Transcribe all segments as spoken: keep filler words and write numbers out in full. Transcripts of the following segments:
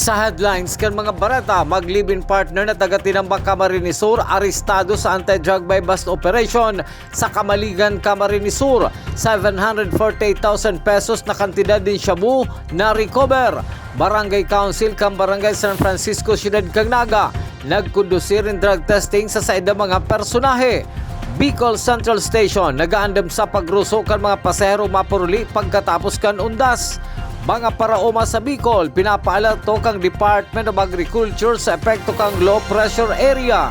Sa headlines kan mga bareta, mag-live-in partner na taga Tinambac, Camarines Sur, arestado sa anti-drug buy-bust operation sa Camaligan, Camarines Sur. Seven hundred forty-eight thousand pesos na kantidad nin shabu na recover. Barangay Council kan Barangay San Francisco, Siyudad kan Naga, nagkondusir nin drug testing sa saindang mga personahe. Bicol Central Station nag-aandam sa pagruso kan mga pasahero mapuruli pagkatapos kan undas. Mga paraoma sa Bicol, pinapaalerto kan Department of Agriculture sa epekto kan low pressure area.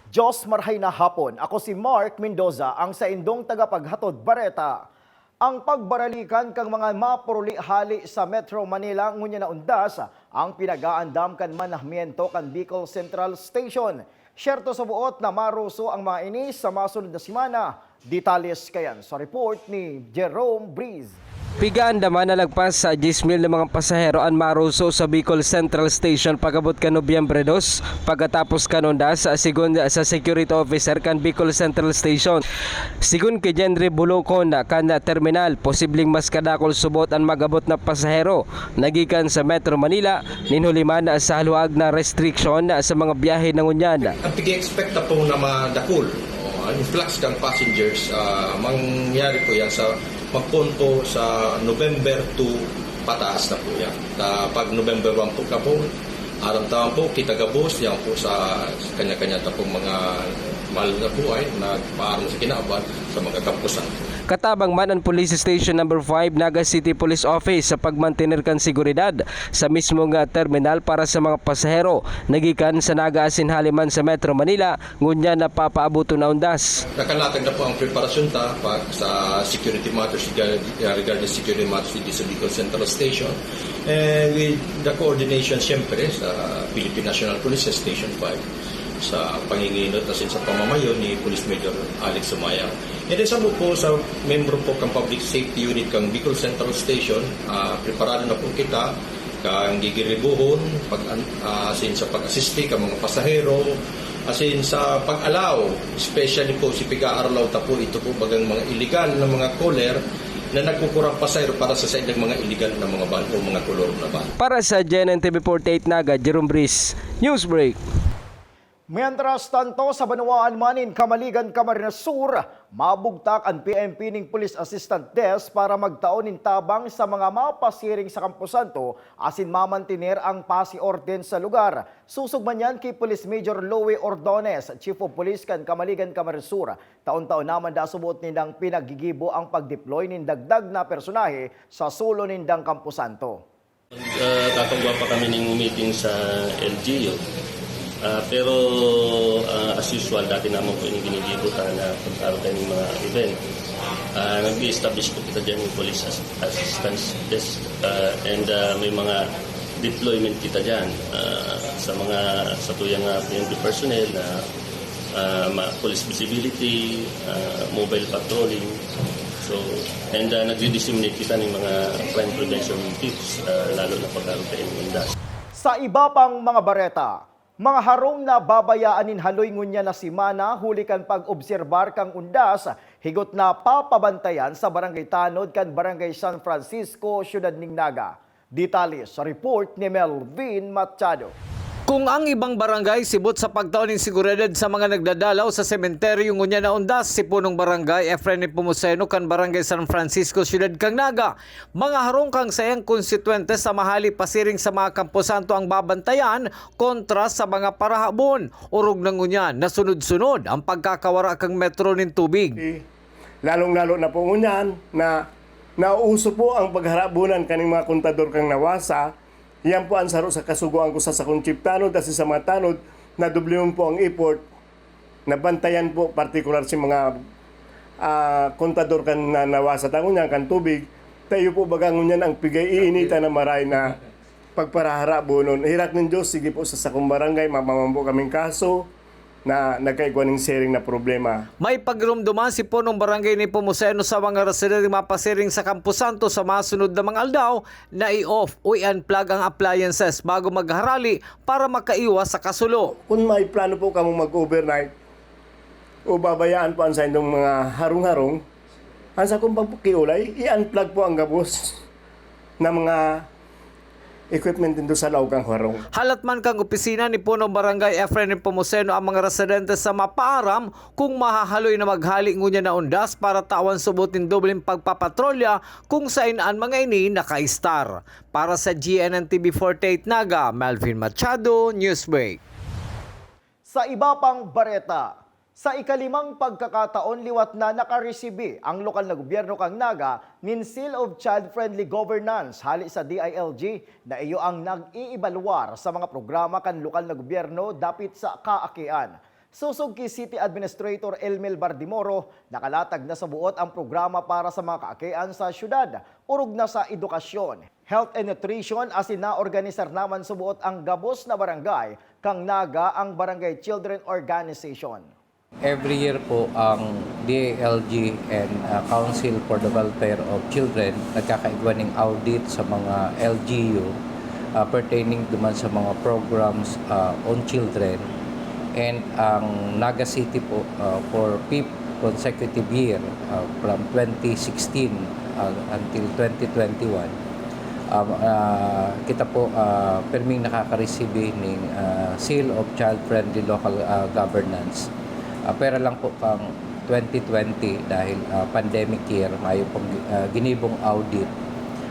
Diyos marhay na hapon. Ako si Mark Mendoza, ang saindong tagapaghatod bareta. Ang pagbaralikan kan mga mapuruli hale sa Metro Manila ngunyan na undas ang pinag-aandam kan manahmiento kan Bicol Central Station. Syerto sa buot na maruso ang mga ini sa masunod na semana. Detalles kayan sa report ni Jerome Breeze. Pigaandaman na lagpas sa diyes mil na mga pasahero an maruso sa Bicol Central Station pag-abot kan Nobyembre dos, pagkatapos kan undas, sigon sa security officer kan Bicol Central Station. Sigon ki Jenry Bulokon kan terminal, posibleng mas kadakul subot an mag-abot na pasahero na gikan sa Metro Manila nin huliman sa haluag na restriksyon sa mga biyahe na ngunyan. Ang pig-expect na po na madakul, o, ang influx ng passengers, ah, mangyari po yan sa magpunto sa November two pataas na po yan. Ta-, pag November one po ka po, aram tama po, kita gabos, yan po sa kanya-kanya ta pong mga mahal na buhay na maaram sa kinaban sa mga kampusan. Katabang man ang Police Station Number five, Naga City Police Office sa pagmantener kan seguridad sa mismong, ah, terminal para sa mga pasahero na gikan sa Naga asin hale man sa Metro Manila, ngunyan na papaaboton na undas. Nakalatag na po ang preparasyon ta pag sa security matters, regard-, regarding security matters dito sa Bicol Central Station. And with the coordination, siyempre, sa Philippine National Police sa Station five, sa panginginot asin sa pamamayo ni Police Major Alex Sumayang. And then sa po, sa membro po kang Public Safety Unit kang Bicol Central Station, ah, preparado na po kita kang gigiribuhon, pag, ah, asin sa pag-asiste ka mga pasahero, asin sa pag-allow, especially po si pig-aarlaw ta po, ito po bagang mga illegal na mga caller na nagkukurang pasahero para sa saindang mga illegal na mga van o mga kolor na van. Para sa G N N T V forty-eight Naga, Jerome Breeze, Newsbreak. Mientras tanto, sa banwaan man nin Camaligan, Camarines Sur, mabugtak an P N P ning Police Assistant Desk para magtao nin tabang sa mga mapasiring sa kamposanto asin mamantener ang pasi orden sa lugar. Susog man yan ki Police Major Louie Ordones, Chief of Police kan Camaligan, Camarines Sur. Taon-taon naman da subot nindang pinaggigibo ang pagdeploy nin dagdag na personahe sa sulo nindang kamposanto. Ah, tatagwa pa kami ning meeting sa L G U. Ah, pero, ah, as usual, dati naman po yung ginigibo ta na pagkaroon tayo ng mga event. Ah, nag-establish po kita dyan yung police as-, assistance desk. Ah, and, ah, may mga deployment kita dyan, ah, sa mga, sa tuyang, ah, P N P personnel na ah, ma-, police visibility, ah, mobile patrolling. So, and, ah, nagdi-disseminate kita ng mga crime prevention tips, ah, lalo na pag ang undas. Sa iba pang mga bareta, mga harong na babayaan nin haloy ngunyan na semana huli kan pag-obserbar kan undas, higot na papabantayan sa Barangay Tanod kan Barangay San Francisco, Siyudad nin Naga. Detalye sa report ni Melvin Machado. Kung ang ibang barangay sibot sa pagtao nin seguridad sa mga nagdadalaw sa sementeryo ngunyan na undas, si Punong Barangay Efren Nepomuceno kan Barangay San Francisco, Siyudad kan Naga, mga harong kan saiyang konstituyente sa mahali pasiring sa mga kamposanto ang babantayan kontra sa mga parahabon. Orog na ngunyan na sunod-sunod ang pagkakawara kan metro nin tubig. Eh, lalong-lalo na po ngunyan na nauuso po ang pagharabunan kaning mga kontador kan nawasa. Yan po ang saro sa kasugoan ko sa sakong chief tanod, asin sa mga tanod na doblehon po ang effort na bantayan po, partikular si mga, ah, kontador kan na nawasa ta ngunyan kan tubig. Ta iyo po baga ngunyan ang pig-iinitan na maray na pagparaharabonon. Herak nin Diyos, sige po sa sakong barangay, mapamambo kaming kaso na nagkaigwa ning siring na problema. May pagirumduman si Punong Barangay Nepomuceno sa mga residente mapasiring sa Camposanto sa masunod na mga aldaw na i-off o i-unplug ang appliances bago magharali para makaiwas sa kasulo. Kung may plano po kamo mag-overnight o babayaan po ang saindong mga harong-harong, ang sakong pagpakiulay, i-unplug po ang gabos na mga equipment nindo sa laog kan harong. Halat man kan opisina ni Punong Barangay Efren Nepomuceno ang mga residente sa mapaaram kung mahahaloy na maghali ngunyan na undas para tawan subot nin dobleng pagpapatrolya kung sain an mga ini nakaistar. Para sa G N N T V forty-eight Naga, Melvin Machado, Newsbreak. Sa iba pang bareta, sa ikalimang pagkakataon liwat na nakaresibi ang lokal na gobyerno kan Naga nin Seal of Child-Friendly Governance hale sa D I L G na iyo ang nag-iibaluar sa mga programa kan lokal na gobyerno dapit sa kaakian. Sosog ki City Administrator Elmel Bardimoro, nakalatag na sa buot ang programa para sa mga kaakian sa syudad, orog na sa edukasyon, health and nutrition asin naorganisar naman sa buot ang gabos na barangay kan Naga ang Barangay Children Organization. Every year po ang D I L G and uh, Council for the Welfare of Children nagkakaigwa ng audit sa mga L G U uh, pertaining naman sa mga programs uh, on children. And ang Naga City po uh, for fifth consecutive year uh, from twenty sixteen uh, until twenty twenty-one, um, uh, kita po uh, perming nakakaresibi ng uh, Seal of Child-Friendly Local uh, Governance. Uh, pera lang po kang twenty twenty dahil uh, pandemic year, mayo pong uh, ginibong audit.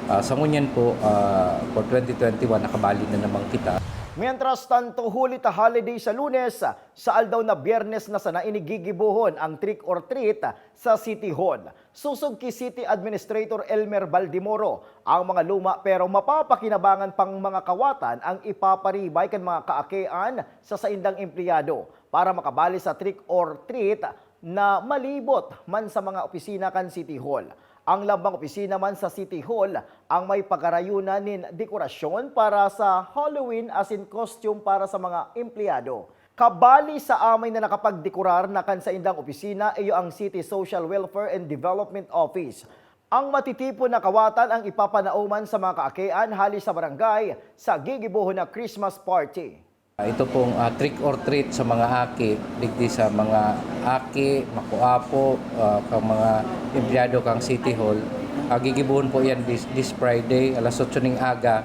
Uh, sa ngunyan po, uh, for twenty twenty-one, nakabali na naman kita. Mientras tanto, huli ta holiday sa Lunes, sa aldaw na Biyernes na sana inigigibohon ang trick or treat sa City Hall. Sosog ki City Administrator Elmer Baldimoro, ang mga luma pero mapapakinabangan pang mga kawatan ang ipaparibay kan mga kaakean sa saindang empleyado para makabali sa trick or treat na malibot man sa mga opisina kan City Hall. Ang lambang opisina man sa City Hall ang may pagkarayunan nin dekorasyon para sa Halloween asin costume para sa mga empleyado. Kabali sa amay na nakapagdekorar na kan saindang opisina iyo ang City Social Welfare and Development Office. Ang matitipon na kawatan ang ipapanaoman sa mga kaakean hali sa barangay sa gigibohon na Christmas party. Ito pong uh, trick or treat sa mga aki, digdi sa mga aki, makuapo, uh, kang mga empleyado kang City Hall. Uh, gigibuhon po yan this, this Friday, alas otso ning aga,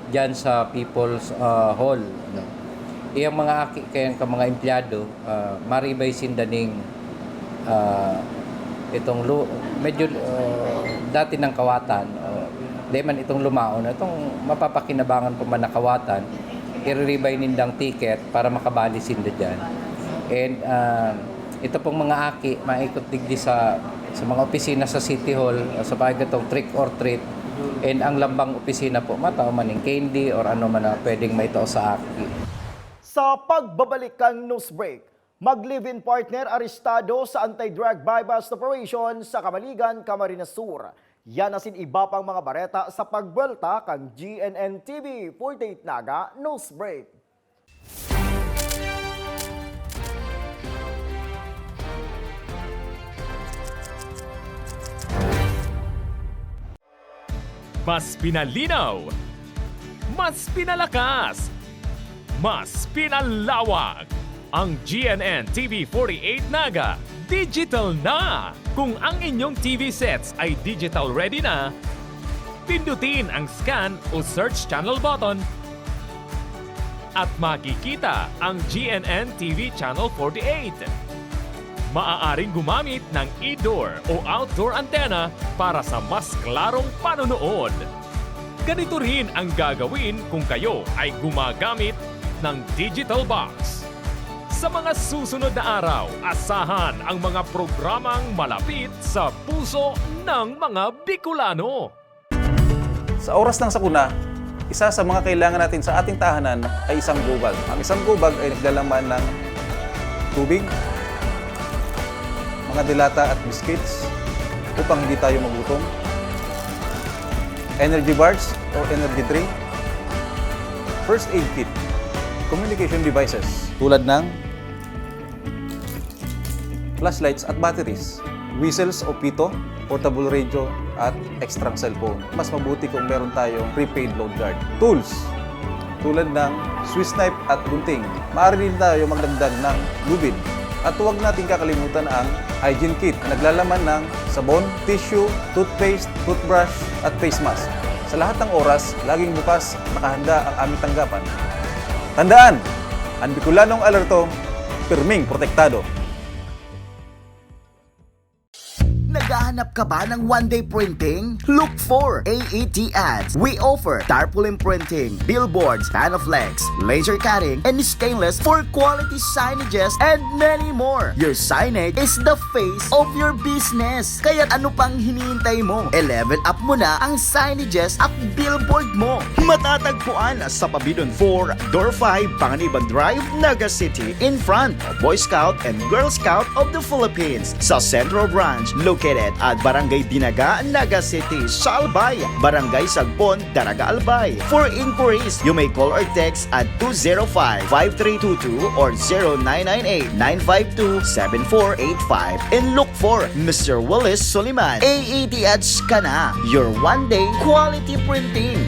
dyan sa People's uh, Hall. Ano. Iyang mga aki, kayang ka mga empleyado, uh, maribay sinda ning uh, itong lu- medyo uh, dati ng kawatan, uh, di man itong lumaon, itong mapapakinabangan pa man na kawatan, iriribay nindang ticket para makabali sinda dyan. And uh, ito pong mga aki, maikot digdi sa sa mga opisina sa City Hall, uh, sa pagkatong trick or treat, and ang lambang opisina po, matao man yung candy or ano man na pwedeng maitao sa aki. Sa pagbabalik kan news break, mag-live-in partner arestado sa anti-drug buy-bust operation sa Camaligan, Camarines Sur. Yan asin iba pang mga bareta sa pagbwelta kan G N N T V forty-eight Naga News Break. Mas pinalinaw, mas pinalakas, mas pinalawak. Ang G N N T V forty-eight Naga digital na! Kung ang inyong T V sets ay digital ready na, pindutin ang scan o search channel button at makikita ang G N N T V Channel forty-eight. Maaaring gumamit ng indoor o outdoor antenna para sa mas klarong panonood. Ganito rin ang gagawin kung kayo ay gumagamit ng digital box. Sa mga susunod na araw, asahan ang mga programang malapit sa puso ng mga Bicolano. Sa oras ng sakuna, isa sa mga kailangan natin sa ating tahanan ay isang gobag. Ang isang gobag ay naglalaman ng tubig, mga dilata at biscuits upang hindi tayo magutom, energy bars o energy drink, first aid kit, communication devices tulad ng flashlights at batteries, whistles o pito, portable radio, at extrang cellphone. Mas mabuti kung meron tayong prepaid load guard. Tools, tulad ng Swiss knife at gunting. Maaari din tayo magdagdag ng lubid. At huwag nating kakalimutan ang hygiene kit na naglalaman ng sabon, tissue, toothpaste, toothbrush, at face mask. Sa lahat ng oras, laging bukas, nakahanda ang aming tanggapan. Tandaan, ang Bicolanong alerto, pirming protektado. Naghahanap ka ba ng one-day printing? Look for A E T Ads. We offer tarpaulin printing, billboards, panoflex, laser cutting, and stainless for quality signages and many more. Your signage is the face of your business. Kaya ano pang hinihintay mo? I-level up mo na ang signages at billboard mo. Matatagpuan sa Pabidon four, Door five, Panganiban Drive, Naga City, in front of Boy Scout and Girl Scout of the Philippines, sa Central Branch, located at Barangay Dinaga, Naga City, Salbay, Barangay Sagbon, Daraga, Albay. For inquiries, you may call or text at two zero five, five three two two or zero nine nine eight, nine five two, seven four eight five and look for Mister Willis Soliman. A E T Ads ka na, your one-day quality printing.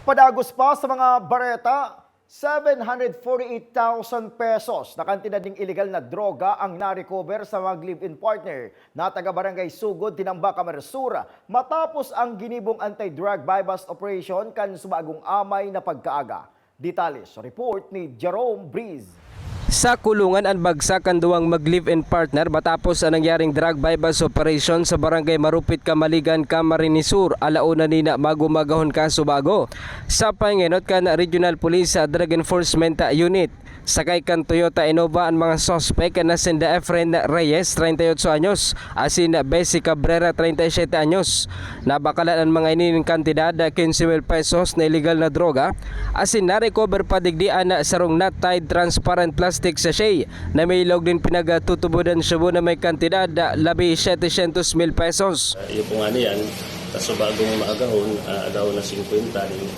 Padagos pa sa mga bareta, seven hundred forty-eight thousand pesos na kantidad ning iligal na droga ang na-recover sa mag-live-in partner na taga Barangay Sugod, Tinambac, Camarines Sur, matapos ang ginibong anti-drug buy-bust operation kan subagong amay na pagkaaga. Detalye sa report ni Jerome Breeze. Sa kulungan an bagsak kan duwang mag-live-in partner matapos an nangyaring drug buy-bust operation sa Barangay Marupit, Camaligan, Camarines Sur, ala una nina magumagahon kasubago. Sa pahingenot kan Regional Police Drug Enforcement Unit, sakay kan Toyota Innova an mga suspek na sinda Efren Reyes, treinta y ocho anyos, asin Bessie Cabrera, treinta y siete anyos. Nabakalan an mga ini nin kantidad na quince mil pesos na iligal na droga, asin na-recover pa digdi an sarong knot-tied transparent plastic sachet na may ilog nin pinagtutubodan shabu na may kantidad na labi setecientos mil pesos. Ah, iyo po nga niyan, kaso bagong maagahon, ah, alaw na singkwenta ning,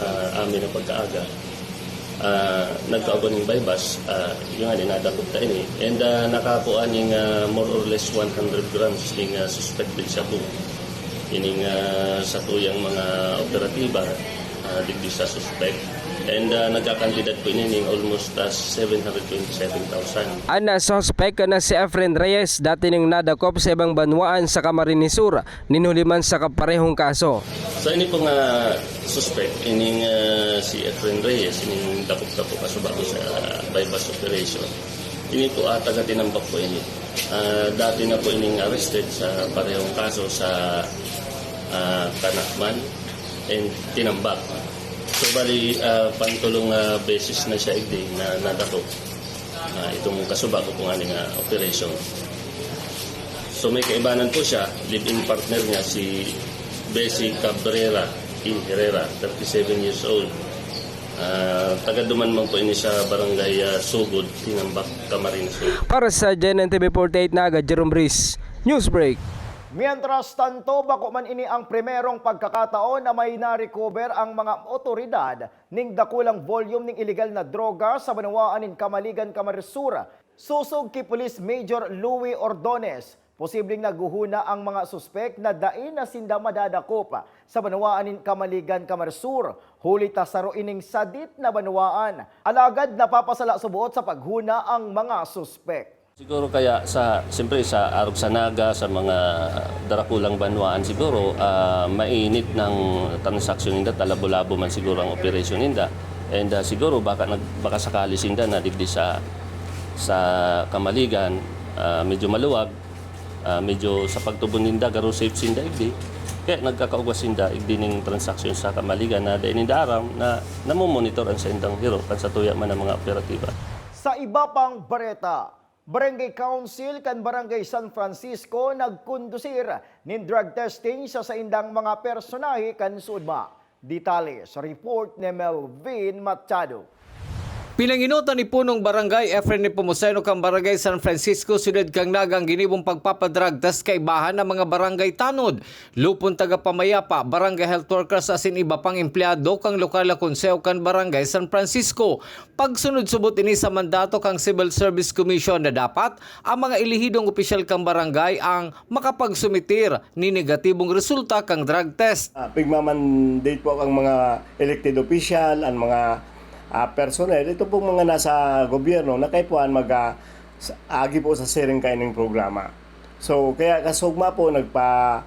ah, amin na pagkaaga. Ah, nagkaogon ning buy-bust, ah, yun nga, dinadakop ta ini. And, ah, nakakuha ning, ah, more or less one hundred grams ning, ah, suspected shabu. Ining, ah, satuyang mga operatiba, ah, digdi sa suspect. And, ah, nagkakantidad po ini ning almost, ah, seven hundred twenty-seven thousand. An, ah, suspek na si Efren Reyes, dati ning nadakop sa ibang banwaan sa Camarines Sur, nin huli man sa kaparehong kaso. Sa ini po nga suspect, ining, ah, si Efren Reyes, ining dakop-dakop kasubago sa buy-bust operation. Ini po, ah, taga Tinambac po ini. Ah, dati na po ining arrested sa parehong kaso sa, ah, Tanacman and Tinambac. So, bali, ah, pantulong, ah, beses na siya igdi na nadakop. Ah, itong kasubago po nga nga operation. So, may kaibanan po siya, live-in partner niya, si Bessie Cabrera E. Herrera, thirty-seven years old. Ah, taga duman man po ini sa barangay, ah, Sugod, Tinambac, Camarines Sur. Para sa G N N T V forty-eight Naga, Jerome Breeze, Newsbreak. Mientras tanto, bako man ini ang primerong pagkakataon na may na-recover ang mga otoridad ning dakulang volume ning iligal na droga sa banwaan nin Camaligan, Camarines Sur. Sosog ki Police Major Louie Ordones, posibleng naghohona ang mga suspek na dai na sinda madadakop sa banwaan nin Camaligan, Camarines Sur, huli ta saro ining sadit na banwaan. Alagad napapasala suboot sa paghona ang mga suspek. Siguro kaya sa, siyempre sa arog sa Naga, sa mga darakulang banwaan siguro, ah, mainit ng transaksyon ninda, talabo-labo man siguro ang operasyon ninda. And, ah, siguro baka nag-, baka sakali sinda na digdi sa, sa Camaligan, ah, medyo maluwag, ah, medyo sa pagtubon ninda, garo safe sinda igdi. Kaya nagkakaugwa sinda igdi ning transaksyon sa Camaligan na dai ninda aram na namomonitor ang saindang hiro kan sa tuya man ang mga operatiba. Sa iba pang bareta, Barangay Council kan Barangay San Francisco nagkondusir nin drug testing sa saindang mga personahe kan Sudma. Detalye sa report ni Melvin Machado. Pinangenotan ni Punong Barangay Efren Nepomuceno kan Barangay San Francisco, Syudad kan Naga, ang ginibong pagpapadrug test kaibahan ng mga barangay tanod, lupon tagapamayapa, barangay health workers asin iba pang empleyado kan lokal na konseho kan Barangay San Francisco. Pagsunod-subot ini sa mandato kan Civil Service Commission na dapat ang mga elehidong opisyal kan barangay ang makapagsumitir nin negatibong resulta kan drug test. Ah, pigmamandate po ang mga elected official, ang mga, ah, personnel, ito pong mga nasa gobyerno na kaipuhan mag, ah, sa, agi po sa siring kaining programa. So, kaya kasugma po nagpa,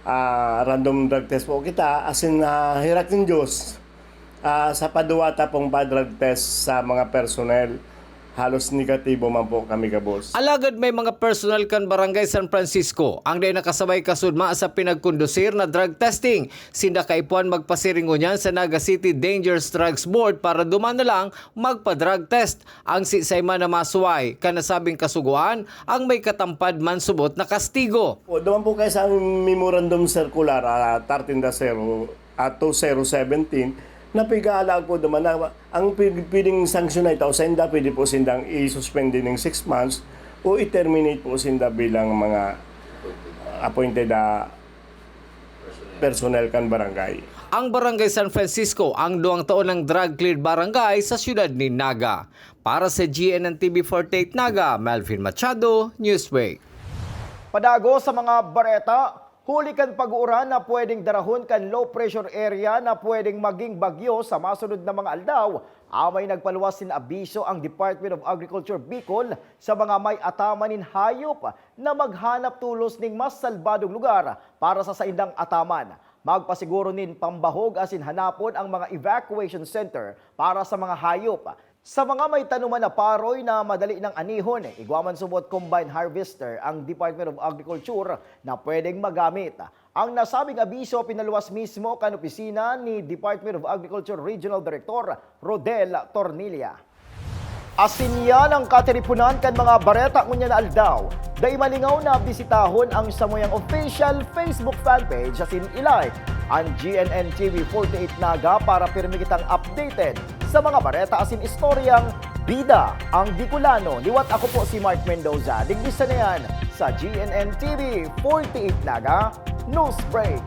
ah, random drug test po kita, asin, ah, herak nin Diyos, ah, sa paduwa ta pong pa-drug test sa mga personnel, halos negatibo man po kami gabos. Alagad may mga personal kan Barangay San Francisco ang dai nakasabay kasugma sa pinagkondusir na drug testing. Sinda kaipuhan magpasiring ngunyan sa Naga City Dangerous Drugs Board para duman na lang magpa-drug test. Ang siisay man na masuway kan nasabing kasugoan ang may katampad man subot na kastigo. O, duman po kayo sa memorandum circular, ah, thirteen dash zero, ah, two zero seventeen, na pigalaag po duman na ang pwede, pwedeng sanksyon na ito, sa inda, pwede po sindang i-suspend din ng six months o i-terminate po sinda bilang mga appointed, ah, personnel kan barangay. Ang Barangay San Francisco ang duwang taon ng drug-cleared barangay sa siyudad ni Naga. Para sa G N N T V forty-eight Naga, Melvin Machado, Newsbreak. Padago sa mga bareta, huli kan pag-uuran na pwedeng darahon kan low pressure area na pwedeng maging bagyo sa masunod na mga aldaw, amay nagpaluwas nin abiso ang Department of Agriculture Bicol sa mga may ataman nin hayop na maghanap tolos nin mas salbadong lugar para sa saindang ataman. Magpasiguro nin pambahog asin hanapon ang mga evacuation center para sa mga hayop. Sa mga may tanuman na paroy na madali nang anihon, igwa man subot combine harvester ang Department of Agriculture na pwedeng magamit. Ang nasabing abiso pinaluwas mismo kan opisina ni Department of Agriculture Regional Director Rodel Tornilla. Asin yan ang katiriponan kan mga bareta ngunyan na aldaw. Dai malingaw na bisitahon ang samuyang official Facebook fanpage asin i-like an G N N T V forty-eight Naga para pirmi kitang updated sa mga bareta asin istoryang bida ang Bicolano. Liwat ako po si Mark Mendoza. Digdi sa na yan sa G N N T V forty-eight Naga News Break.